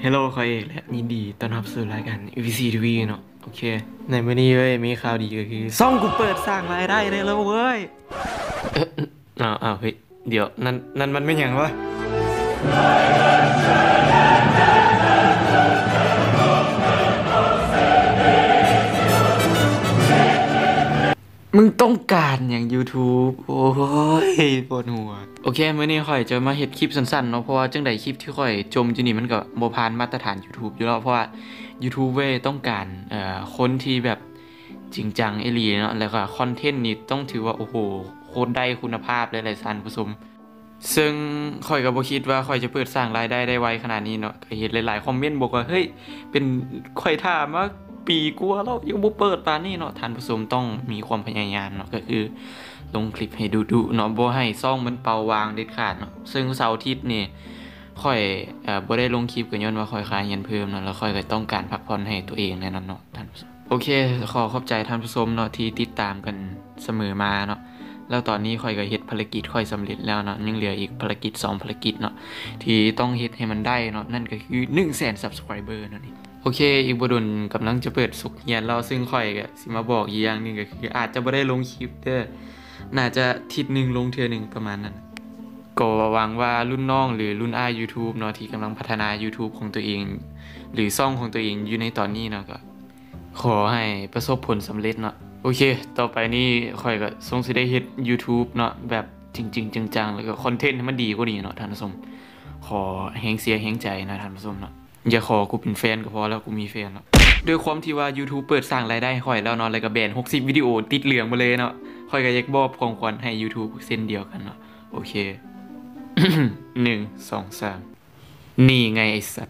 ເຮລໂລ ຂ້ອຍເອກ ແລະ ຍິນດີຕ້ອນຮັບສູ່ລາຍການ ເອ ບີ ຊີ ທີ ວີ ເນາະ. ໂອເຄ ໃນມື້ນີ້ເວີຍ ມີຂ່າວດີກໍຄື ຊ່ອງກູເປີດສ້າງລາຍໄດ້ແລ້ວເວີຍ. ເອີ ອ້າວ ອ້າວ ເຮີ້ຍ ດຽວ ນັ້ນ ນັ້ນມັນແມ່ນຫຍັງວະ? ມຶງຕ້ອງການຫຍັງ YouTube? ໂອ້ຍ ປວດຫົວ. ໂອເຄ ມື້ນີ້ຂ້ອຍຈະມາເຮັດຄລິບສັ້ນໆເນາະ ເພາະວ່າຈັ່ງໃດຄລິບທີ່ຂ້ອຍຈົ່ມຢູ່ນີ້ມັນກໍບໍ່ຜ່ານມາດຕະຖານ YouTube ຢູ່ແລ້ວ ເພາະວ່າ YouTube ເວີຍຕ້ອງການ ເອີ ຄົນທີ່ແບບຈິງຈັງອີ່ຫຼີເນາະ ແລ້ວກໍຄອນເທັນນີ້ຕ້ອງຖືວ່າ ໂອ້ໂຫ ໂຄດໄດ້ຄຸນນະພາບເລີຍແຫຼະທ່ານຜູ້ຊົມ. ເຊິ່ງຂ້ອຍກໍບໍ່ຄິດວ່າຂ້ອຍຈະເປີດສ້າງລາຍໄດ້ໄດ້ໄວຂະໜາດນີ້ເນາະ ກໍເຫັນຫຼາຍໆຄອມເມັນບອກວ່າ ເຮີ້ຍ ເປັນ ຂ້ອຍຖ້າມາປີກວ່າແລ້ວ ຍັງບໍ່ເປີດປານນີ້ເນາະ. ທ່ານຜູ້ຊົມຕ້ອງມີຄວາມພະຍາຍາມເນາະ ກໍຄືລົງຄລິບໃຫ້ດຸໆເນາະ ບໍ່ໃຫ້ຊ່ອງມັນເປົ່າວ່າງເດັດຂາດເນາະ. ເຊິ່ງເສົາອາທິດນີ້ຂ້ອຍ ເອີ ບໍ່ໄດ້ລົງຄລິບ ກໍຍ້ອນວ່າຂ້ອຍຄາຮຽນເພີ່ມເນາະ ແລ້ວຂ້ອຍກໍຕ້ອງການພັກຜ່ອນໃຫ້ຕົວເອງແນວນັ້ນເນາະ. ທ່ານຜູ້ຊົມ ໂອເຄ ຂໍຂອບໃຈທ່ານຜູ້ຊົມເນາະ ທີ່ຕິດຕາມກັນສະເໝີມາເນາະ. ແລ້ວຕອນນີ້ຂ້ອຍກໍເຮັດພາລະກິດຂ້ອຍສຳເລັດແລ້ວເນາະ ຍັງເຫຼືອອີກພາລະກິດສອງພາລະກິດເນາະ ທີ່ຕ້ອງເຮັດໃຫ້ມັນໄດ້ເນາະ ນັ້ນກໍຄືໜຶ່ງແສນ subscriber ເນາະນີ້. ໂອເຄ ອີກບໍ່ດົນກຳລັງຈະເປີດສົກຮຽນແລ້ວ ເຊິ່ງຂ້ອຍກໍຊິມາບອກອີກຢ່າງໜຶ່ງ ກໍຄືອາດຈະບໍ່ໄດ້ລົງຄລິບເດີ ໜ້າຈະທິດໜຶ່ງລົງເທື່ອໜຶ່ງປະມານນັ້ນ. ກໍຫວັງວ່າລຸ້ນນ້ອງ ຫຼື ລຸ້ນອ້າຍ YouTube ເນາະ ທີ່ກຳລັງພັດທະນາ YouTube ຂອງຕົວເອງ ຫຼື ຊ່ອງຂອງຕົວເອງຢູ່ໃນຕອນນີ້ເນາະ ກໍ ຂໍໃຫ້ປະສົບຜົນສຳເລັດເນາະ. ໂອເຄ ຕໍ່ໄປນີ້ຂ້ອຍກໍຊົງຊິໄດ້ເຮັດ YouTube ເນາະ ແບບຈິງໆຈັງໆ ແລ້ວກໍຄອນເທັນໃຫ້ມັນດີກວ່ານີ້ເນາະທ່ານຜູ້ຊົມ. ຂໍແຮງເຊຍແຮງໃຈນະທ່ານຜູ້ຊົມເນາະ. ຢ່າຂໍກູເປັນແຟນກໍພໍແລ້ວ ກູມີແຟນແລ້ວ. ດ້ວຍຄວາມທີ່ວ່າ YouTube ເປີດສ້າງລາຍໄດ້ໃຫ້ຂ້ອຍແລ້ວເນາະ ແລ້ວກໍແບນຫົກສິບວິດີໂອຕິດເຫຼືອງມາເລີຍເນາະ, ຂ້ອຍກໍຢາກມອບຂອງຂວັນໃຫ້ YouTube ເຊັ່ນດຽວກັນເນາະ. ໂອເຄ ໜຶ່ງ ສອງ ສາມ ນີ້ໄງໄອ້ສັດ.